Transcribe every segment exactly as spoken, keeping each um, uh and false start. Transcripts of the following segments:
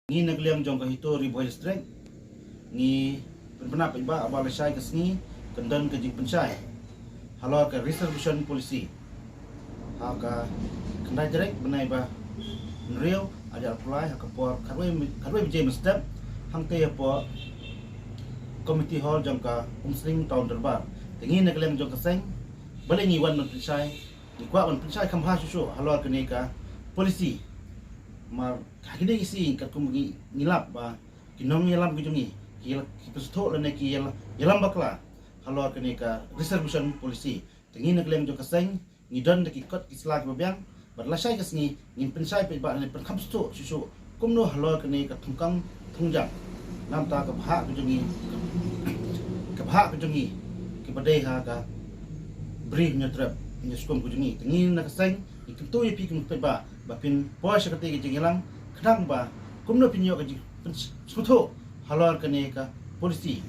Ngi na ka liang jong ka HITO Ri Bhoi District ngi pynbna paidbah ba lashai ka sngi kan don ka jingpynshai halor ka reservation policy ha ka khyndai tarik bnai ba hynriew, arhajar arphew lai, ha ka por khatwei, khatwei baje mynstep, hangtei hapoh Committee Hall jong ka Umsning Town Dorbar. Te ngi na ka liang jong ka seng, balei ngi wan ban pynshai? Ngi kwah ban pynshai kham bha shuh shuh halor kane ka policy. Namar ha kine ki sngi katkum ngi, ngi lap ba ki nongïalam ki jong ngi ki, ki pynsngewthuh lane ki ïal-, ïalam bakla halor kane ka reservation policy. Te ngi na ka liang jong ka seng ngi don da ki kot ki sla kiba biang, bad lashai ka sngi ngin pynshai paidbah lane pynkham sngewthuh shuh shuh kumno halor kane ka thungkam thungjang. Namar ka bhah ka jong ngi, ka bhah ka jong ngi kiba dei ha ka Bri Hynñiewtrep Hynñiewskum ka jong ngi. Te ngi na ka seng ngi kyntu ïa phi ki paidbah ba phin poi sha katei ka jingïalang khnang ba kumno phin ïoh ka jingpynsngewthuh halor kane ka policy.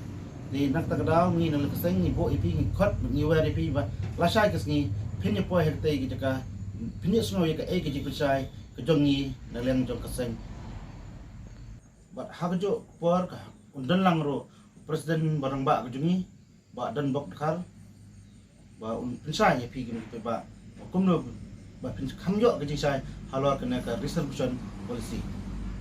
Te na kata ka daw ngi na la ka seng ngi buh ïa phi, ngi khot, ngi wer ïa phi ba lashai ka sngi phin ïa poi ha katei ka jaka, phin ïa sngew ïa kaei ka jingpynshai ka jong ngi na liang jong ka seng. Bad ha kajuh ka por ka un don lang ruh u President ba rangbah ka jong ngi, Bah Donbok Dkhar, ba un pynshai ïa phi ki paidbah ba kumno ba phin kham ïoh ka jingshai halor kane ka reservation policy.